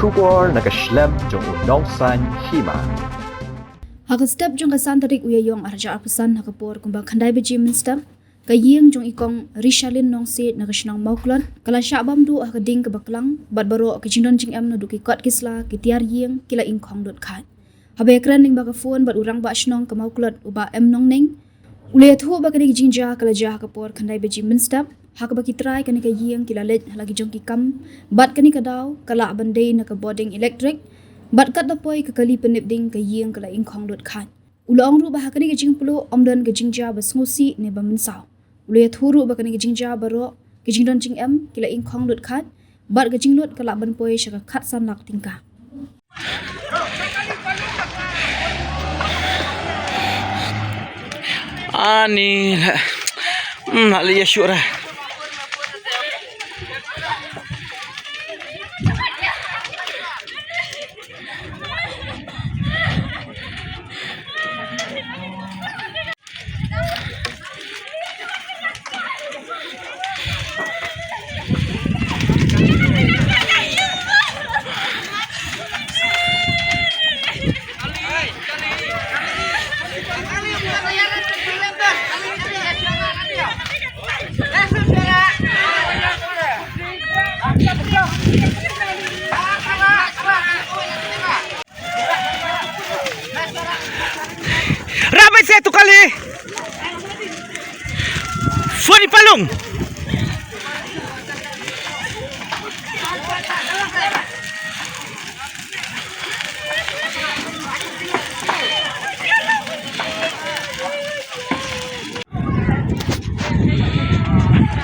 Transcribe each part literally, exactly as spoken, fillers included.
Khubor na ka shlem jong u Nongsaiñ Hima. Ha ka step jong ka san tarik u Ïaïong arhajar arphew san ha ka por kumba khyndai baje mynstep, ka ïing jong i kong Rishalin Nongsiej na ka shnong Mawklot ka la shah bam duh ha ka ding kaba klang, bad baroh ki jingdon jingem naduh ki kot ki sla, ki tiar ïing ki la ingkhong lut khaid. Haba ïakren lyngba ka phone bad u rangbah shnong ka Mawklot u Bah M Nongning, u la ïathuh ba kane ka jingjia ka la jia ha ka por khyndai baje mynstep, ha kaba ki trai kane ka ïing ki la leit ha la ki jong ki kam, bad kane ka daw ka lah ban dei na ka bording elektrik, bad katba poi ka kali pynïap ding ka ïing ka la ingkhong lut khaid. U la ong ruh ba ha kane ka jingpluh ym don ka jingjia ba sngewsih ne ba mynsaw. U la ïathuh ruh ba kane ka jingjia baroh ki jingdon jingem ki la ingkhong lut khaid, bad ka jinglut ka lah ban poi sha ka khatsan lak tyngka. Ani la, hmm, la leh ïa shuh ra. Rabai se tu kali. Foni palung.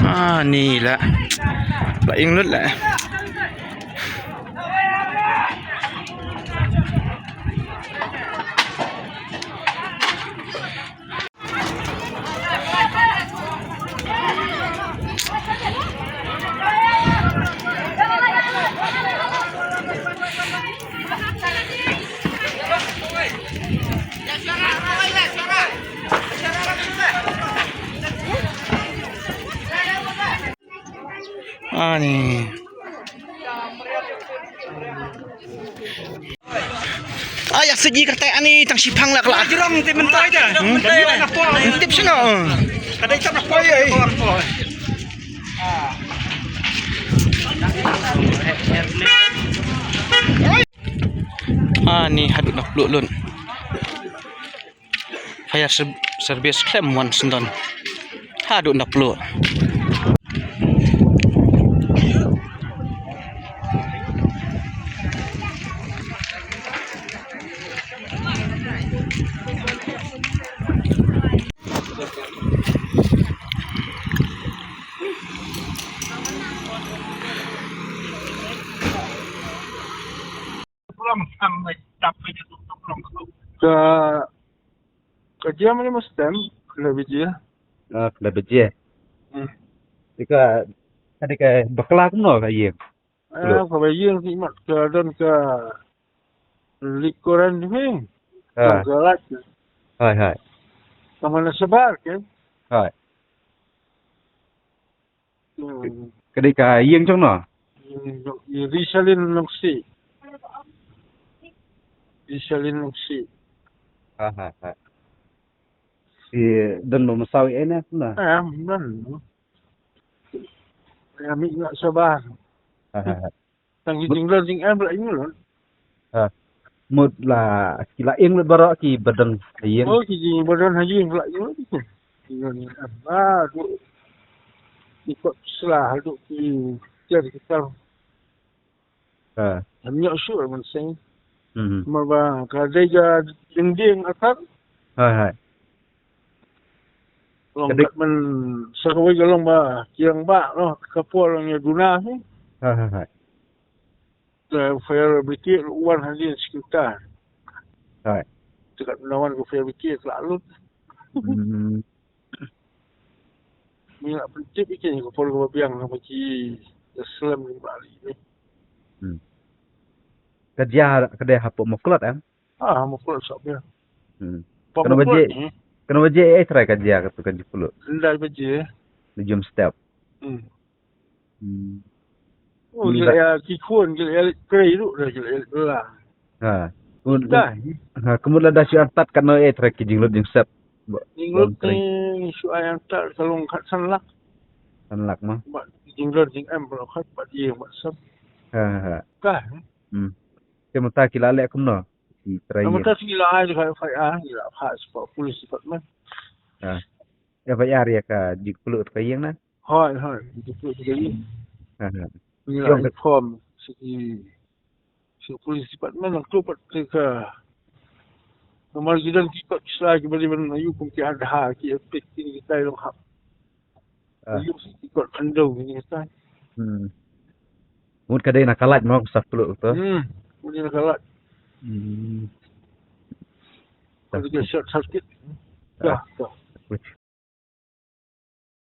Ah, ni la. La ing lut la. Ani. Ai, ïa sigi kata ani tang shipang la kala. Jrong ti mentai da. Hmm? Tip sino. Kada tip na poi ai. Ani haduh na pluh lun. Fire serv-, service khlem wan sngewdon. Haduh na pluh. Ka, ka jia mane ma stem, khlem bijia. Ah, khlem bijia. Hmm. Ka, ka dei ka bakla kumno ka ïing? Ah, ka ba ïing ki mat ka don ka likoran ni. Ah. Ka lak. Hai, hai. Ka mana sabar ke? Hai. Hmm. Ka dei ka ïing jong no? Ïing jong, ïing Risalin Nongsiej. Risalin Nongsiej. Ha, ha, ha. Ki don ba mynsaw ïa na, na? Ah, don. Ïa mi nga sabar. Ha, ha, ha. Tang ki jingdon jingem la ïing lut. Ha. Mut la ki la ïing lut baroh ki ba don ha ïing. Oh, ki jing ba don ha ïing la ïing lut. Ki don ïing em. Ah, duk. Ki kot sla duk ki cer ki cer. Ha. Em ñiuh shuh mynsiem. Mhm. Ma ba ka dei ka ding ding atat. Hai, hai. Long ka dei kat men sa kawei ka long ba kiang ba noh ka por long ïa duna hi. Hai, hai, hai. Ka fire brigade wan hadien sekitar. Hai. Te kat na wan ka fire brigade la lut. Hmm. Mi la pyntip ïa ki ka por kaba biang haba ki ïa slem lyngba ali. Hmm. Ka jia ka dei hapoh Mawklot em? Ah, Mawklot sa biang. Hmm. Kano baje? Kano baje ai trai ka jia ka tu ka jipulu? Khyndai baje. Ni jum step. Hmm. Hmm. Oh, ki la ïa ki khun ki la ïa leit trei ruh, ki la ïa leit la. Ha. Kumut la, ha, kumut lada shu ïa tat katno eh trai ki jinglut jingsep. Jinglut ni shu ai ïa tat ka long khatsan lak. San lak ma. Bad jinglut jingem ba khat bad ïing bad sem. Ha ha. Ka. Hmm. Te mynta ki la leh kumno? Ki trai ïing. Mynta ki la ai ka F I R, ki la phah sha police department. Ha. F I R ïa ka jingpluh ka ïing na? Hooid, hooid, jingpluh ka ïing. Ha ha. Ki la inform sha ki, sha police department, nangtu pat ka, namar ki don ki kot ki sla kiba dei ban ïoh kum ki adha, ki epic, kine kitai long hap. Ah. Ïoh ki kot khyndew kine kitai. Hmm. Mut ka dei na ka light mo, ka sap pluh to. Hmm. Mut dei na ka light. Hmm. Ka dei ka short circuit. Ah. Ka, ka. Wih.